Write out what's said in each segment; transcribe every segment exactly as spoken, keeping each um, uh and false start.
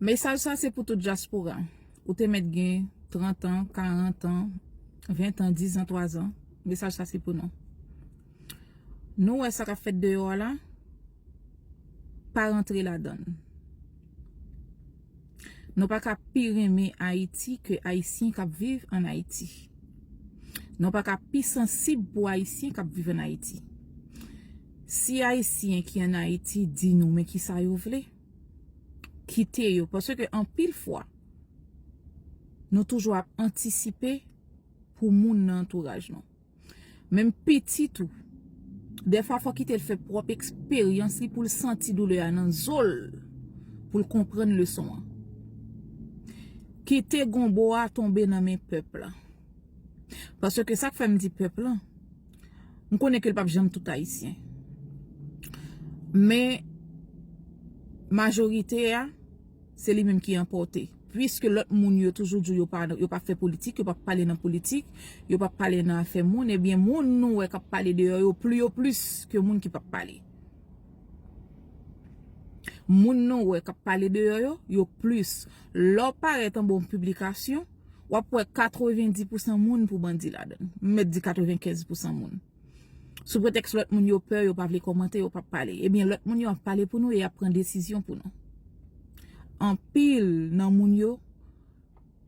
Mesaj sa se pou tout dyaspora. Ou te mèt gen trant an, karant an, ven an, diz an, twa zan. Mesaj sa se pou nou. Nou wè sa k ap fèt deyò a la, pa rantre ladan l. Nou pa ka pi renmen Ayiti ke Ayisyen k ap viv ann Ayiti. Nou pa ka pi sansib pou Ayisyen k ap viv ann Ayiti. Si Ayisyen ki ann Ayiti di nou men kisa yo vle, kite yo. Paske anpil fwa, nou toujou ap antisipe pou moun nan antouraj nou. Menm pitit ou, dèfwa fò kite l fè pwòp eksperyans li pou l santi doulè a nan zo l, pou l konprann leson an. Kite gonbo a tonbe nan men pèp la. Paske sa k fè m di pèp la, m konnen ke l p ap janm tout Ayisyen. Men, majorite a, se li menm ki anpòte. Piske lòt moun yo toujou di yo pa, yo pa fè politik, yo pa pale nan politik, yo pa pale nan afè moun, ebyen, moun nou wè k ap pale deyò yo pli yo plis ke moun ki p ap pale. Moun nou wè k ap pale deyò yo, yo plis. Lè w parèt anba yon piblikasyon, w ap wè katrevenndis pousan moun pou bandi ladan l. M mèt di katrevenkenz pousan moun. Sou pretèks lòt moun yo pè, yo pa vle kòmante, yo p ap pale. Ebyen, lòt moun yo ap pale pou nou e y ap pran desizyon pou nou. Anpil nan moun yo,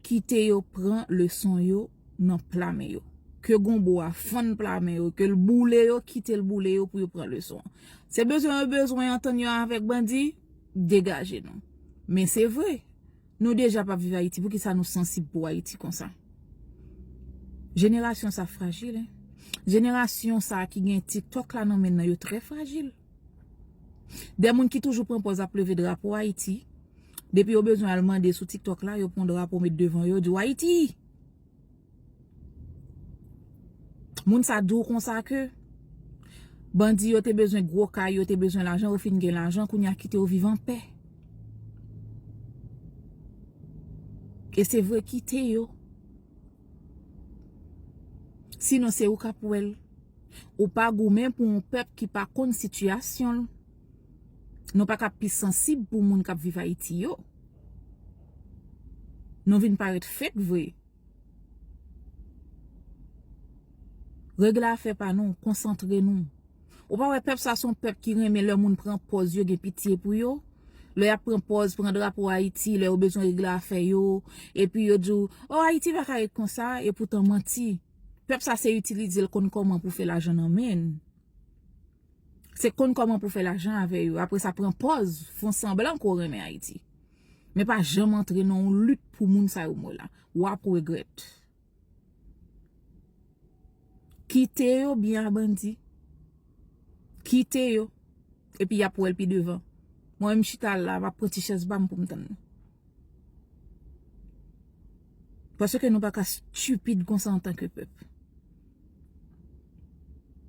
kite yo pran leson yo nan pla men yo. Ke gonbo a fann pla men yo, ke l boule yo, kite l boule yo pou yo pran leson an. Se bezwen yo bezwen antann yo avèk bandi, degaje nou. Men se vre, nou deja p ap viv Ayiti, poukisa nou sansib pou Ayiti konsa? Jenerasyon sa frajil, en. Jenerasyon sa ki gen TikTok la nan men nan yo trè frajil. De moun ki toujou pran pòz ap leve drapo Ayiti, depi yo bezwen al mande sou TikTok la, yo pran drapo met devan yo, di w Ayiti. Moun sa di w konsa ke bandi yo te bezwen gwo kay, yo te bezwen lajan, yo fin gen lajan, kounye a kite yo viv anpè. E se vre, kite yo. Sinon, se ou k ap wè l. Ou pa goumen pou yon pèp ki pa konn sitiyasyon l. Nou pa ka pi sansib pou moun k ap viv Ayiti yo. Nou vin parèt fake vre. Regle afè pa nou, konsantre nou. Ou pa wè pèp sa se yon pèp ki renmen lè moun pran pòz yo gen pitye pou yo? Lè y ap pran pòz, pran drapo Ayiti, lè yo bezwen regle afè yo, epi yo di w, "O, Ayiti pa ka ret konsa," e poutan manti. Pèp sa se itilize l konn kòman pou fè lajan nan men l. Se konn kòman pou fè lajan avè yo. Apre sa, pran pòz, fè w sanblan ke w renmen Ayiti. Men pa janm antre nan yon lit pou moun sa yo m wè la. W ap regrèt. Kite yo byen a bandi. Kite yo. Epi y ap wè l pi devan. Mwen menm chita la, m ap pran ti chèz pa m pou m tann nou. Paske nou pa ka stipid konsa antanke pèp.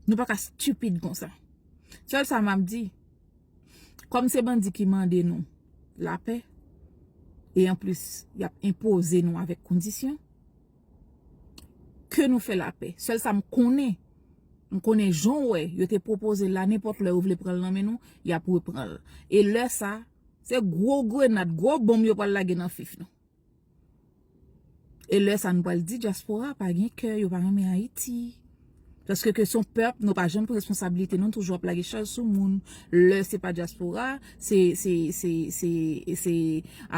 Nou pa ka stipid konsa. Sèl sa m ap di, kòm se bandi ki mande nou lapè, e anplis, y ap enpoze nou avèk kondisyon, ke nou fè lapè. Sèl sa m konnen, m konnen jan w wè, yo te pwopoze l la, nenpòt lè yo vle pran l nan men nou, y ap repran l. E lè sa, se gwo grenad, gwo bonm yo pral lage nan fif nou. E lè sa nou pral di dyaspora pa gen kè, yo pa renmen Ayiti. Paske ke se yon pèp, nou pa janm pran responsabilite, nou toujou ap lage chaj sou moun. Lè se pa dyaspora, se, se, se, se, se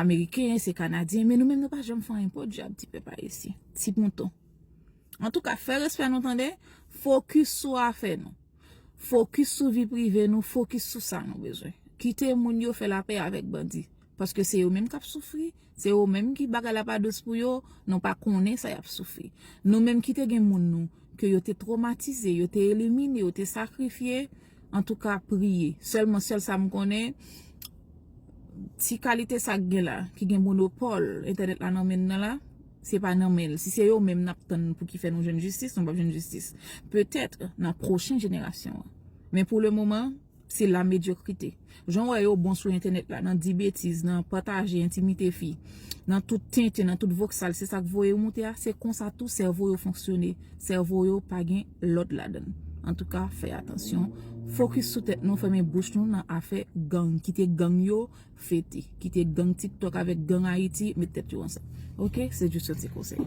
Ameriken, se Kanadyen, men nou menm nou pa janm fè anyen, podyab ti pèp ayisyen, ti mouton. Antouka, fè respè nou tande, fokis sou afè nou. Fokis sou vi prive nou, fokis sou sa nou bezwen. Kite moun yo fè lapè avèk bandi. Paske se yo menm k ap soufri, se yo menm ki bagay la pa dous pou yo, nou pa konnen sa y ap soufri. Nou menm ki te gen moun nou, ke yo te twomatize, yo te elimine, yo te sakrifye, antouka, priye. Sèlman, sèl sa m konnen, ti kalite sa k gen la, ki gen monopòl entènèt la nan men nan la, se pa nan men l. Si se yo menm n ap tann pou ki fè nou jwenn jistis, nou p ap jwenn jistis. Petèt nan pwochen jenerasyon an. Men pou le moman, se la medyokrite. Jan w wè yo bon sou entènèt la, nan di betiz, nan pataje entimite fi, nan tout tenten, nan tout voksal, se sa k voye yo moute a, se konsa tou sèvo yo fonksyone. Sèvo yo pa gen lòd ladan l. Antouka, fè atansyon. Fokis sou tèt nou, fèmen bouch nou nan afè gang. Kite gang yo fete. Kite gang TikTok avèk gang Ayiti met tèt yo ansanm. Oke? Se jis yon ti konsèy.